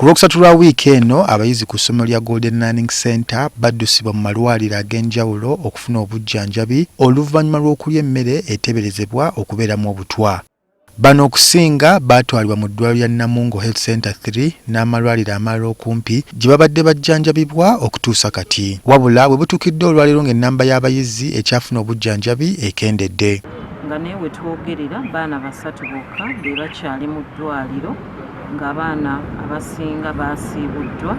Ku Lwokusatu lwa wiiki eno, abayizi ku ssomero lya Golden Learning Centre baddusibwa mu malwaliro ag'enjawulo okufuna obujjanjabi oluvannyuma lw'okulya emmere eteeberezebwa okubeeramu obutwa. Bano okusinga baatwalibwa mu ddwaliro lya Namungo Health Centre ii n'amalwaliro amalala okumpi gye babadde bajjanjabibwa okutuusa kati. Wabula we butuukidde olwaleero ng'ennamba y'abayizi ekyafuna obujjanjabi ekendedde. Nga naye we twogerera baana basatu bokka be bakyali mu ddwaaliro ng'abaana abasinga baasiibuddwa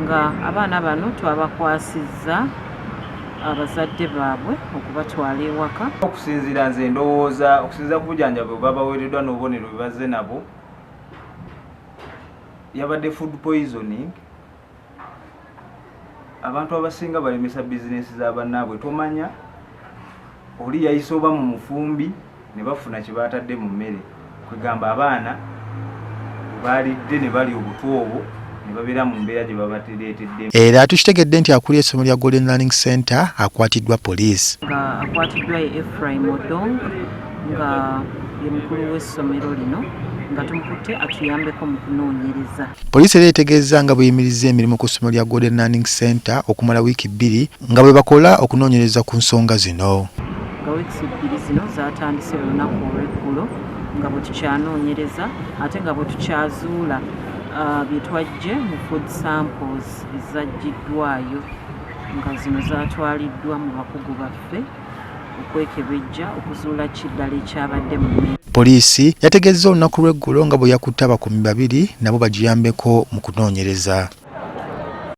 nga abaana bano twabakwasizza abazadde baabwe okubatwala ewaka. Okusinziira nze ndowooza okusinziira ku bujanjabi bwe babaweereddwa n'obubonero bwe bazze nabo yabadde food poisoning. Abantu abasinga balemesa bizinensi za bannaabwe, tomanya oli yayise oba mu mufumbi ne bafuna kye baatadde mu mmere, kwegamba abaana baalidde ne balya obutwa obwo ne babeera mu mbeera gye babatereeteddemu. Era tukitegedde nti akulira essomero lya Golden Learning Centre akwatiddwa poliisi. Nga akwatiddwa ye Ephraim Odong nga ye mukulu w'essomero lino nga tumukutte atuyambeko mu kunoonyereza. Poliisi era etegeezezza nga bweyimirizza emirimu ku ssomero lya Golden Learning Centre okumala wiiki bbiri nga bwe bakola okunoonyereza ku nsonga zino. Nga wiiki bbiri zino zatandise olunaku olw'eggulo nga bwe tukyanoonyereza ate nga bwe tukyazuula bye twaggye mu food samples ezaggyiddwayo nga zino zatwaliddwa mu bakugu baffe okwekebejja okuzuula ki ddala ekyabadde mu mmere. Poliisi yategeezezza olunaku lw'eggulo nga bwe yakutte abakuumi babiri nabo bagiyambeko mu kunoonyereza.